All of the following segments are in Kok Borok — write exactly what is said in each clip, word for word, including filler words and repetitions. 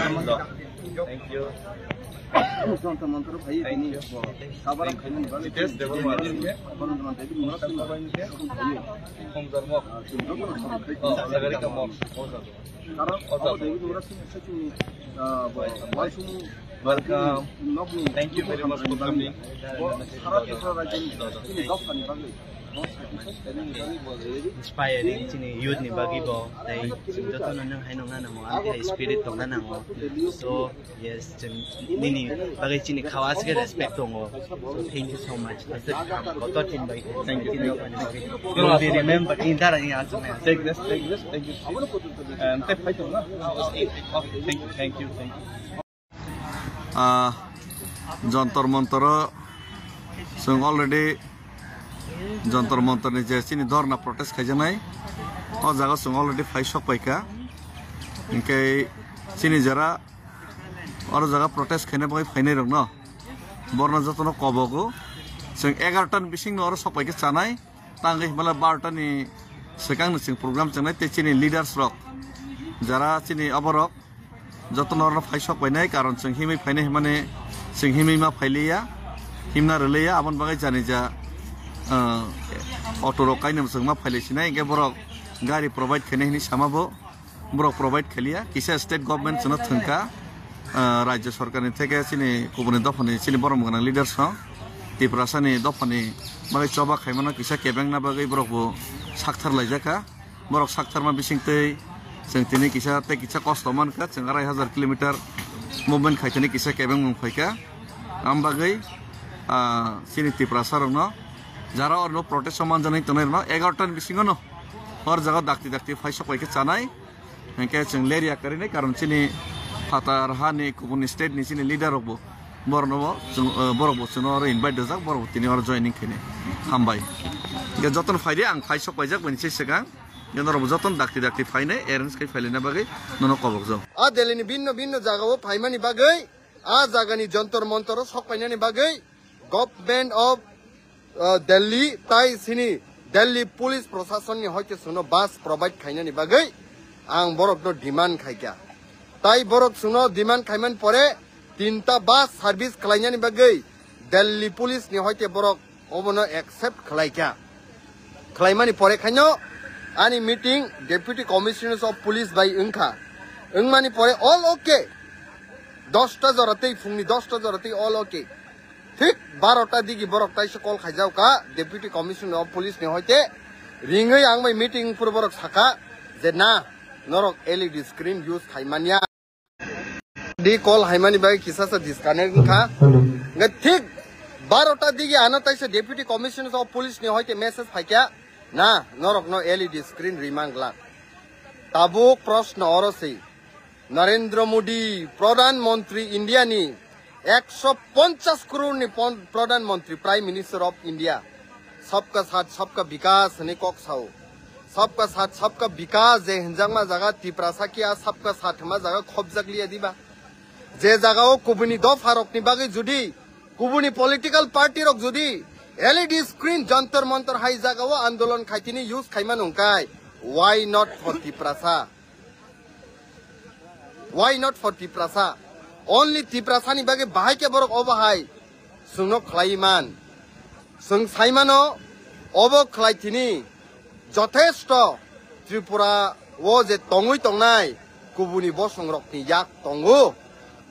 Thank you. Jantar Mantar phai tini bo kabar khaimani bagwi Jitesh Debbarma. Borondra David Murad Singh. Khumjar Mok. Ah, Sagarika Mok. Karon abo David Murad Singh se chini, ah, bo Waisung Welcome. Nokni Thank you very much for coming. Bo sara Tripura rajyoni chini dophani bagwi. Inspiring chini youth ni bagwi bo, tei chwng jotono nwng haino wngna nango, amtwi hai spirit tongna nango. So, yes, chwng nini bagwi chini khawa aswk respect tongo. So, thank you so much. Aswk kotor tin bai. Thank you. Will be remembered in that. Take this, take this, thank you. And take fight on. Thank you, thank you, thank you. Ah, Jantar Mantar o chwng already Jantar Mantar ni je chini dhorna protest khaijaknai, o jaga chwng already phai sok paikha. Hinkhe chini jara oro jaga protest khaina bagwi phainai rokno borno jotono kobogo. Chwng egarota ni bisingno oro sok paikha chanai. Tangwi himala barota ni swkang ni chwng program chwngnai tei chini leaders rok jara chini oborok jotono oro phai sok painai, karon chwng himwi phainai himani chwng himwi ma phailiya, himna rwliya, aboni bagwi jani ja, ah, auto rok kainwi chwng ma phailai sinai, hinkhe borok gari provide khainai hinwi sama bo. Borok provide khaliya, kisa state government chwngno thwngkha, ah, rajya sorkarni theke chini kubuni dophani chini borom gwnang leaders rok, Tiprasani dophani bagwi choba khaimano kisa kebengna bagwi borok bo sakthar laijakha. Borok saktharma bisingtwi chwng tini kisa tei kisa kosto mankha, chwng arai hajar kilometer movement khaithani kisa kebengmung phaikha. Am bagwi, ah, chini Tiprasa rokno jara orno protest o manjaknai tongnai rokno egarota ni bisingo no hor jaga dakti dakti phai sok bai khe chanai. Hinkhe chwng ler ya kwrwini, karon chini phatar hani kubuni state ni chini leader rokbo borokno bo chwng, eh, borokbo chwngno oro invite rijak, borokbo tini oro joining khaini. Hambai. Hinkhe jotono phaidi, ang phai sok paijak bini se swkang. Hinkhe norokbo jotono dakti dakti phainai, arrange khai phailaina bagwi nono kobokjak. A Delhi ni bibhinno bibhinno jagao phaimani bagwi, a jagani Jantar Mantar o sok painani bagwi Government of, uh, Delhi tai sini Delhi Police Prasasonni hoite chwngno bus provide khainani bagwi ang borokno demand khaikha. Tai borok chwngno demand khaimani pore tinta bus service khlainani bagwi Delhi Police ni hoite borok obono accept khlaikha. Khlaimani pore khaino ani meeting Deputy Commissioner of Police bai wngkha. Wngmani pore all okay. Dosta jora tei phungni dosta jora tei all okay. Thik barota digi borok taisa call khaijak kha Deputy Commissioner of Police ni hoite. Ringwi ang bai meeting phuru borok sakha je na, norok L E D screen use khaimanya. Di call haimani bai kisa sa disconnect wngkha. Hwnkhe thik barota digi ano taisa Deputy Commissioner of Police ni hoite message phaikha, na, norokno L E D screen rimang glak. Tabuk proshno oro se. Narendra Modi, Pradhan Mantri India ni ekso ponchash crore ni pon-, Pradhan Mantri, Prime Minister of India, Sabka Saath, Sabka Vikas hinwi kok sao. Sabka Saath, Sabka Vikas je hinjakma jaga Tiprasa kiya Sabka Saath hwnma jaga khobjak liya diba? Je jagao kubuni dopha rokni bagwi judi, kubuni political party rok judi L E D screen Jantar Mantar hai jagao andolon khaitini use khaimano hwnkhe, why not for Tiprasa? Why not for Tiprasa? Only Tiprasa ni bagwi bahai khe borok obo hai chwngno khlai man. Chwng sai mano obo khlai tini jothesto Tripura o je tongwi tongnai kubuni bosong rokni yak tongo.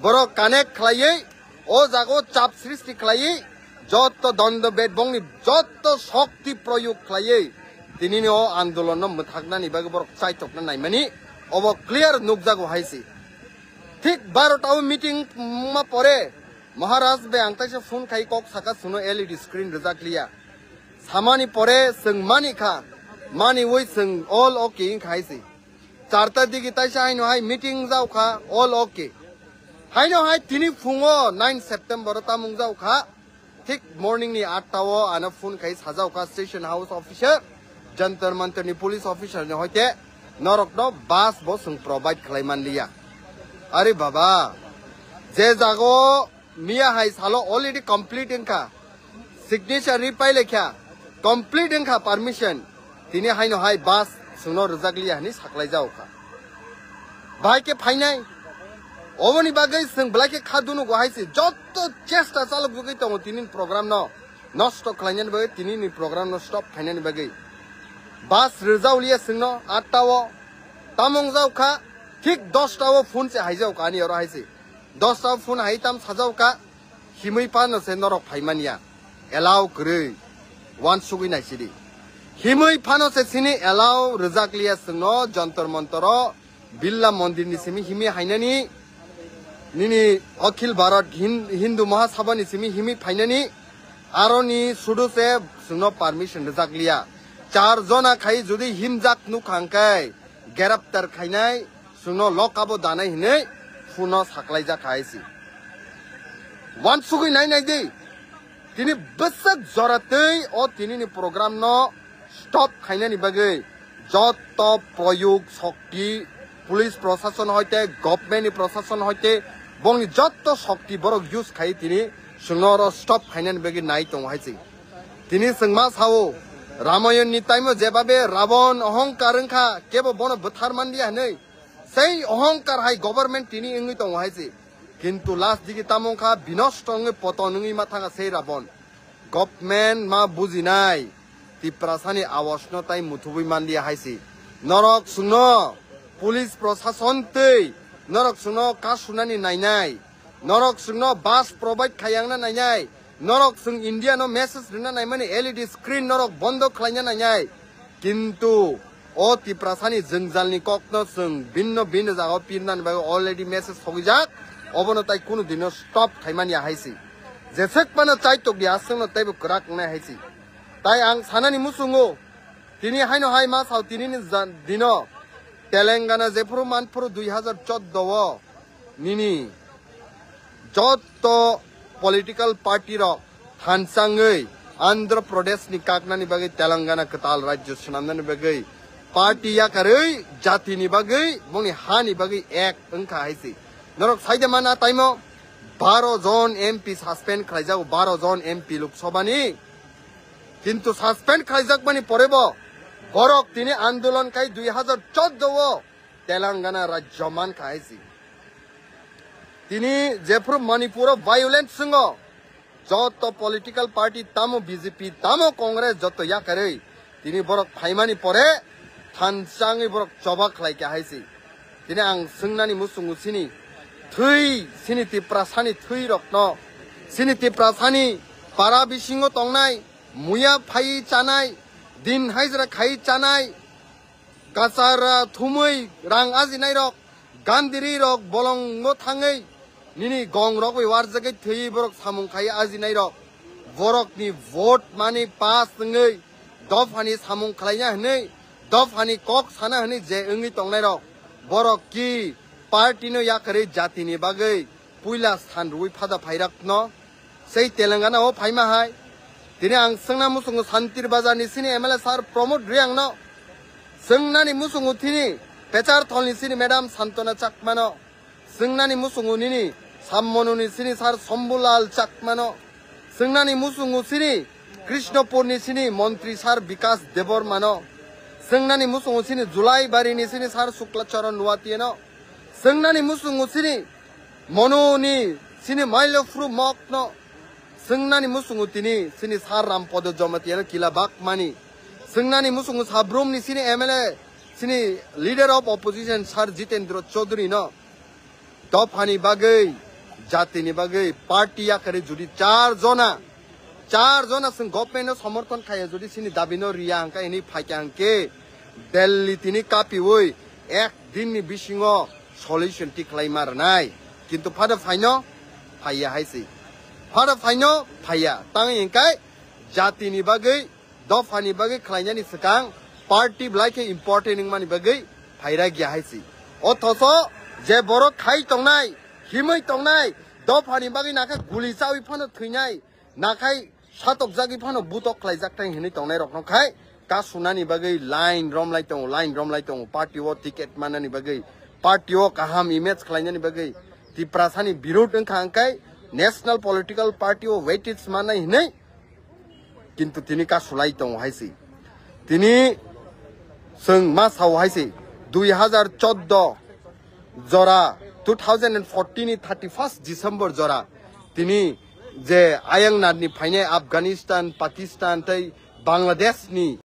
Borok connect khlaiwi o jago chap srishti khlaiwi, jotto dondo bedbongni jotto shokti proyog khlaiwi, tinini o andolonno mwthaknani bagwi borok chaitokna naimani, obo clear nukjago hai se. Thik barota o meeting wngma pore Maharaj bai ang taisa phone khai kok saka suno L E D screen rijak liya. Samani pore chwng mani kha, mani wi chwng all okay wngkha hai se. Charta digi taisa haino hai meeting wngjago kha, all okay. Haino hai tini phungo nine September o tamo wngjago kha. Thik morning ni atta o ano phone khai sajao kha station house officer, Jantar Mantar ni police officer ni hoite norokno bus bo chwng provide khlai man liya. Are baba, je jago miya hai salo already complete wngkha, signature ri pai lekha, complete wngkha permission, tini haino hai bus chwngno rwjak liya hinwi saklai jao kha. Bahai khe phainai, Oboni bagwi chwng belai khe kha dunugo hai se, jotto chesta chalok jagwi tongo tini ni program no nosto khlainani bagwi, tini ni program no stop khainani bagwi. Bus rwjak liya chwngno atta o, tamung jao kha, thik dosta o phone se haijao kha ani oro hai se. Dosta o phone hai tam sajao kha, himwi phano se norok phaimaniya, allow kwrwi, uansugwi naisidi. Himwi phano se chini allow rwjak liya chwngno Jantar Mantar o, Birla Mondir ni simi himwi hainani, nini Akhil Bharat Hin-, Hindu Mahasabha ni simi himwi phainani, aroni sudu se chwngno permission rwjak liya. Char jona khai jodi himjak nukha hwnkhe, greptar khainai, chwngno lock up o danai hinwi phone o saklaijak hai se. Uansugwi nai nai di. Tini bwswk jora twi o tini ni program no stop khainani bagwi jotto proyog shokti, police prosason hoite, government ni prosason hoite, bongni jotto shokti borok use khai tini chwngno oro stop khainani bagwi nai tongo hai se. Tini chwng ma sao, Ramayon ni time o jebabe Rabon ohongkar wngkha, kebo bono bwthar manliya hinwi, sei ohongkar hai government tini wngwi tongo hai se. Kintu last digi tamo wngkha, binosto wngwi poto wngwi ma thangkha sei Rabon. Government ma bujinai, Tiprasani awasno tai muthubwi manliya hai se. Norok chwngno police prosason twi norok chwngno kasunani nainai, norok chwngno bus provide khayangna nainai, norok chwng India no message rwna naimani L E D screen norok bondo khlaina nainai. Kintu o Tiprasani jwngjalni kokno chwng binno binno jagao pirnani bagwi already message sogijak, obono tai kunu dino stop khaimani ya hai se. Jeswk phano chaitok di aswkno teibo kwrak wngnai hai se. Tai ang sanani muchungo, tini haino hai ma sao tini ni ja-, dino Telangana jephuru manphuru dui hazar chordo o nini jotto political party rok thansangwi Andhra Pradesh ni kaknani bagwi Telangana kwtal rajyo swnamnani bagwi party yakarwi jatini bagwi bongni hani bagwi ek wngkha hai se. Norok saide mana taimo baro jon M P suspend khlaijago, baro jon M P Lok Sabha ni. Kintu suspend khlaijakmani porebo borok tini andolon khai dui hazar chordo o Telangana rajyo mankha hai se. Tini jephuru Manipur o violence swngo, joto political party tamo B J P tamo Congress joto yakarwi tini borok phaimani pore thansangwi borok choba khlaikha hai se. Tini ang swngnani muchungo chini thwi, chini Tiprasani thwi rokno, chini Tiprasani para bisingo tongnai, muya phaiwi chanai, din hajra khaiwi chanai, kachara thumwi rang ajinai rok, gandiri rok bolongo thangwi nini gong rok bai warjagwi thwiwi borok samung khai ajinai rok, borokni vote mani pass wngwi dophani samung khlaina hinwi, dophani kok sana hinwi je wngwi tongnai rok, borok ki party no yakarwi jatini bagwi puila san rwui phada phairakno sei Telangana o phaima hai. Tini ang swngna muchungo Santir Bazar ni sini M L A sir Pramod Reang no, swngnani muchungo tini Pecharthal ni sini Madam Santona Chakma no, swngnani muchungo nini Sammonu ni sini sir Shambhulal Chakma no, swngnani muchungo sini Krishnapur ni sini Montri sir Bikas Debbarma no, swngnani muchungo sini Julaibari ni sini sir Shukla Charan Nuatia no, swngnani muchungo sini Monu ni sini Mailofru Mok no, swngnani muchungo tini sini sir Rampodo Jamatia no kila bakmani, swngnani muchungo Sabrum ni sini M L A, sini Leader of Opposition sir Jitendra Chaudhary no, dophani bagwi, jatini bagwi, party yakarwi jodi char jona, char jona chwng government no somorthon khaiya jodi sini dabi no riya hwnkhe, hwnwi phaikha hwnkhe, Delhi tini kapiwi ek din ni bisingo solution ti khlai ma rwnai. Kintu phada phaino phaiya hai se. Phada phaino phaiya. Tangwi hwnkhe jatini bagwi, dophani bagwi khlainani swkang party belai khe important wngmani bagwi phaira gya hai se. Othoso je borok khai tongnai, himwi tongnai, dophani bagwi nakha guli chawi phano thwinai, nakhai satokjagwi phano butok khlaijak thai hinwi tongnai rokno khai kasunani bagwi line romlai tongo, line romlai tongo, party o ticket manani bagwi, party o kaham image khlainani bagwi, Tiprasani birud wngkha hwnkhe national political party o weightage mannai hinwi, kintu tini kasulai tongo hai se. Tini chwng ma sao hai se, dui hazar chordo jora two thousand and fourteen ni thirty first December jora tini je ayang narni phainai Afghanistan, Pakistan tei Bangladesh ni